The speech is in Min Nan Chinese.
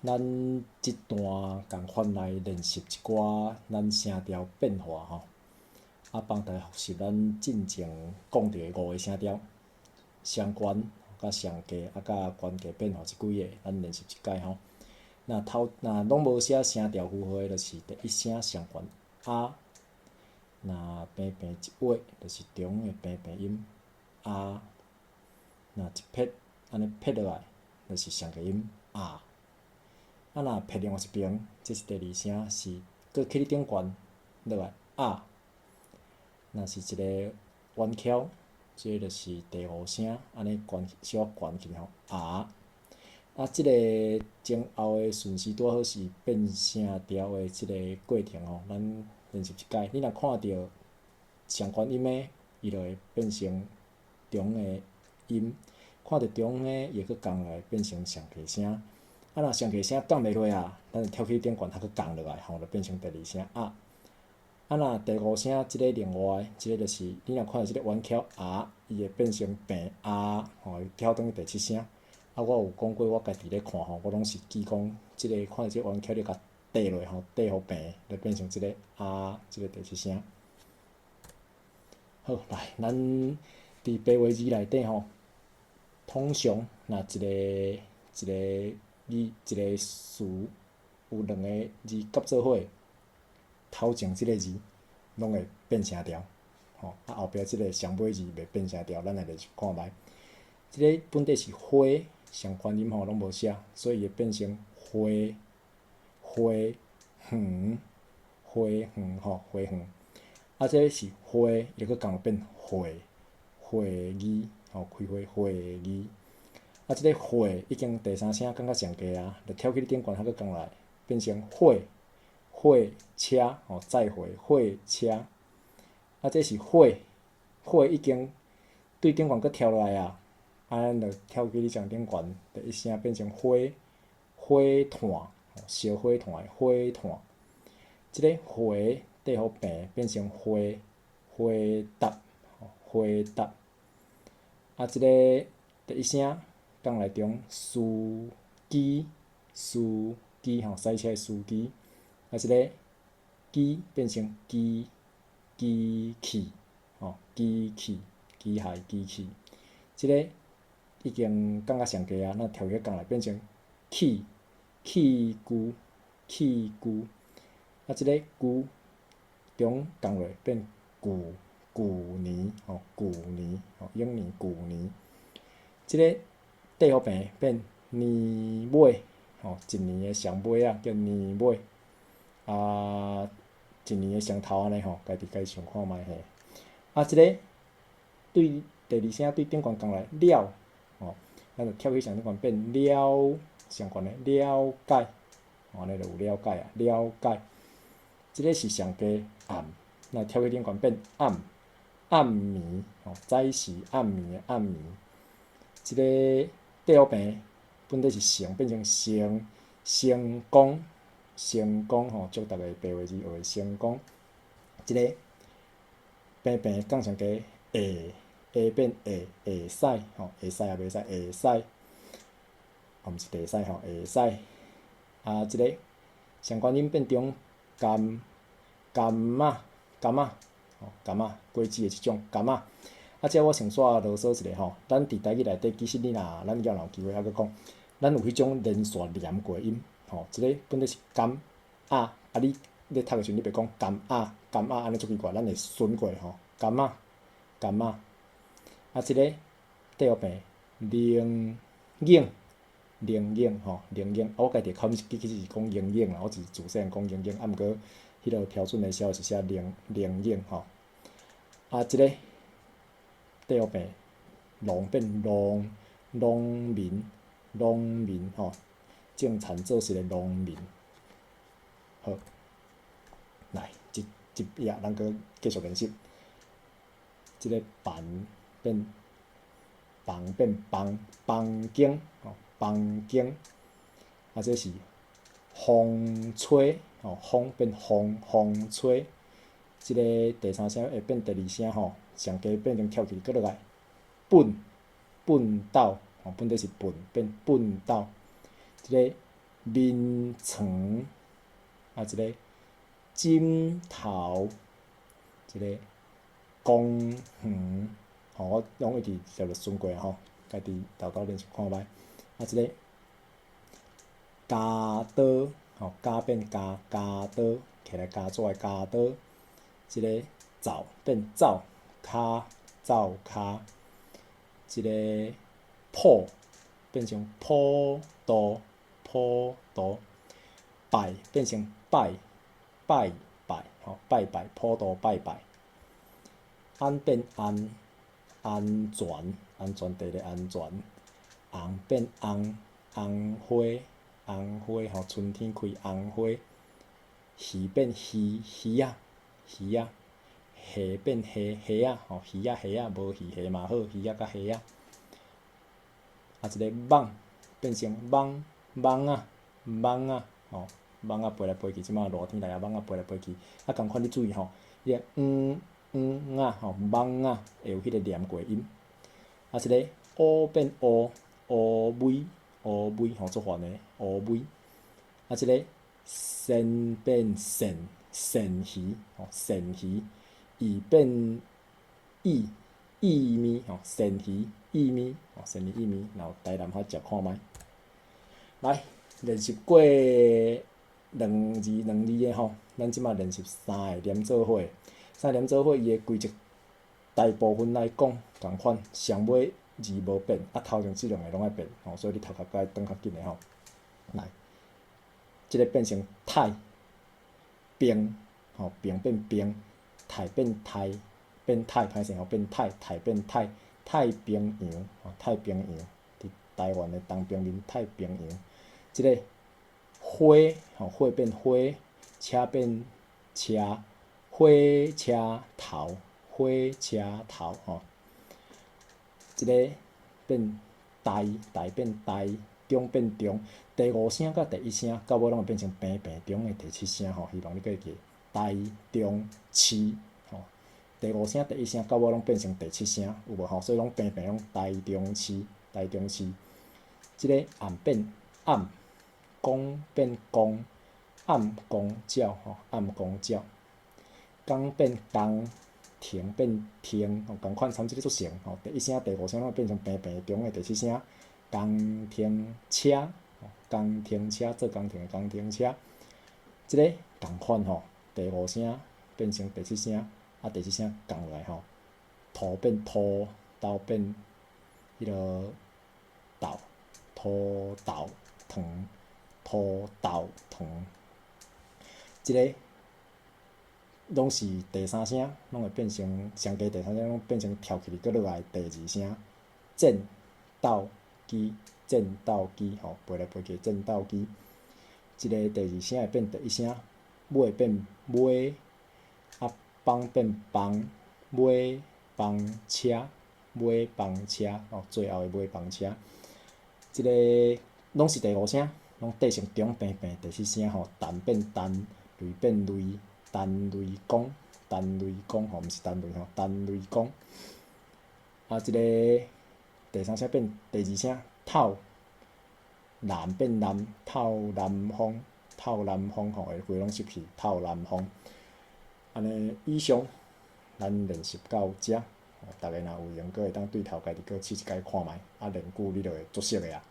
咱這段仝款來練習一寡咱聲調變化吼，啊，幫大家複習咱進前講著的五个聲調，雙懸、佮雙低，啊，佮懸低變化這幾个，咱練習一擺吼。若頭若攏無寫聲調符號的，就是第一聲上懸啊，若平平一畫，就是中的平平音啊，若一撇按呢撇落來，就是上低音啊。啊，若撇另外一爿，這是第二聲，是閣起咧頂懸落來啊。若是一个圓翹，這個就是第五聲，按呢懸小可懸起來吼啊。啊，這個前後的順序拄好是變聲調的這個過程吼，咱練習一擺。你若看著上懸音的，伊就會變成中的音；看著中的，伊會閣降落來變成上低聲。啊，若上低聲降袂落啊，咱就跳去頂懸，還閣降落來吼，就變成第二聲啊。啊，若第五聲這個另外，這個就是你若看著這個圓翹啊，伊會變成平啊，吼，跳轉去第七聲。啊，我有講過，我家己咧看吼，我攏是記講，這個看著這個圓翹，你共綴落吼，綴予平，就變成這個啊，這個第七聲。好，來，咱佇白話字內底吼，通常若一个一个字一个詞有兩個字夾做伙，頭前這个字攏會變聲調，吼，啊後壁這个上尾字袂變聲調，咱來練習看覓。這个本底是花，上懸音吼攏無寫，所以會變成花花園花園吼花園。啊，這个是會，伊閣共變會會議吼，開會會議。啊，這个會已經第三聲感覺上低啊，就跳起頂懸，還閣降落來，變成火火車吼，載貨火車。啊，這是火火已經對頂懸閣跳落來啊，啊，咱就跳起上頂懸，第一聲變成火火炭，燒火炭的火炭。這个回綴予平變成回回答回答。啊，這个第一聲降來中司機司機吼，賽車司機。啊，這个機變成機機器吼，機器機械機器。這个已經降較上低啊，咱跳起降來變成器器具器具。啊，這个具中降落變舊舊年吼，舊年吼，嬰年舊年。這个綴予平變年尾吼，一年的上尾仔叫年尾。啊，一年的上頭按呢吼，家己家想看覓嘿。啊，這个對第二聲對頂懸降來了吼，咱就跳去上頂懸變了上懸的了解，吼，按呢就有了解啊，了解。這个是上低暗，那跳去頂懸變暗暗暝吼，早時暗暝的暗暝。這个綴予平本底是成變成成成功成功吼，祝逐个白話字學會成功。這个平平降上低會會變會會使吼，會使也袂使會使，哦，毋是會使吼，會使。啊，這个上懸音變中柑柑仔柑仔吼，柑仔果子的一種柑仔。啊，這我先煞囉嗦一下吼，咱佇台語內底，其實你若咱以後若有機會還閣講，咱有彼種連續連過音，吼，這个本底是柑仔，啊你咧讀的時陣，你袂講柑仔柑仔按呢足奇怪，咱會順過吼，柑仔柑仔。啊，這个綴予平，靈影靈影吼，靈影，啊我家己口音其實是講靈影啦，我是自細漢講靈影，啊毋過彼个標準的寫是寫靈靈影吼。啊，這个綴予平，農變農農民農民吼，種田做事的農民。好，來，這這頁咱閣繼續練習。這个房變房變房房間吼，房間。啊，這是風吹吼，風變風風吹。這个第三聲會變第二聲吼，上低變成跳起閣落來，糞糞斗吼，本底是糞變糞斗。這个眠床，啊，一个枕頭，一个公園，吼，我攏一直直直順過吼，家己沓沓練習看覓。啊，一个鉸刀，吼，鉸變加，鉸刀，摕來鉸紙的鉸刀，一个灶變灶，跤，灶跤，一个鋪變成普渡，普渡，拜變成擺，拜拜，吼，拜拜，普渡拜拜。按變安，安全，安全第一個安全。紅變翁，紅花，紅花，吼，春天開紅花。魚變魚，魚仔，魚仔。蝦變蝦，蝦仔，吼，魚仔蝦仔，無魚蝦嘛好，魚仔佮蝦仔。啊，一个網變成網，網仔，網仔，吼，網仔飛來飛去，這擺熱天來啊，網仔飛來飛去。啊，仝款你注意吼，彼个黃黃仔，吼，網仔會有彼个念過音。啊，一个烏變烏，烏尾，烏尾，吼，足煩的烏尾。啊，這个鉎變鉎，鱔魚，吼，鱔魚。意變意，意麵，吼，鱔魚意麵，吼，鱔魚意麵，然後台南話食看覓。來，練習過兩字兩字的吼，咱這擺練習三個連做伙。三個連做伙，伊的規則大部分來講仝款，上尾字無變，啊頭前這兩个攏愛變，吼，所以你頭殼愛轉較緊的吼。來，這个變成太，平，吼，平變兵，太變太，變太歹勢吼，變太，太變太，太平洋，吼，太平洋，佇台灣的東平面太平洋。這个火，吼，火變花，車變車，火車頭，火車頭，吼。這个變台，台變台，中變中，第五聲佮第一聲到尾攏會變成平平中的第七聲吼，希望你閣會記。台中市，吼，第五聲第一聲到尾攏變成第七聲，有無吼？所以攏平平攏台中市，台中市。這个暗變暗，公變公，暗公鳥，吼，暗公鳥。工變工，停變停，吼，仝款參這个足成，吼，第一聲、第五聲攏會變成平平中的第七聲。工程車，工程車做工程的工程車。這个仝款吼，第五聲變成第七聲，啊，第七聲降落來吼，塗變塗，豆變彼个豆，塗豆糖，塗豆糖。這个攏是第三聲，攏會變成上低第三聲，攏變成跳起來閣落來第二聲。戰鬥機，戰鬥機，吼，飛來飛去戰鬥機。這个第二聲會變第一聲，尾變尾，啊，幫變幫，尾幫車，尾幫車，哦，最後的尾幫車。這个攏是第五聲，攏綴成中平平第四聲吼，陳變陳，雷變雷，陳雷公，陳雷公吼，毋是陳雷吼，陳雷公。啊，這个第三聲變第二聲，透，南變南，透南風，透南風吼，會規攏失去，透南風。按呢，以上咱練習到遮，逐家若有閒，閣會當對頭家己閣試一擺看覓，啊，練久你就會足熟的啊。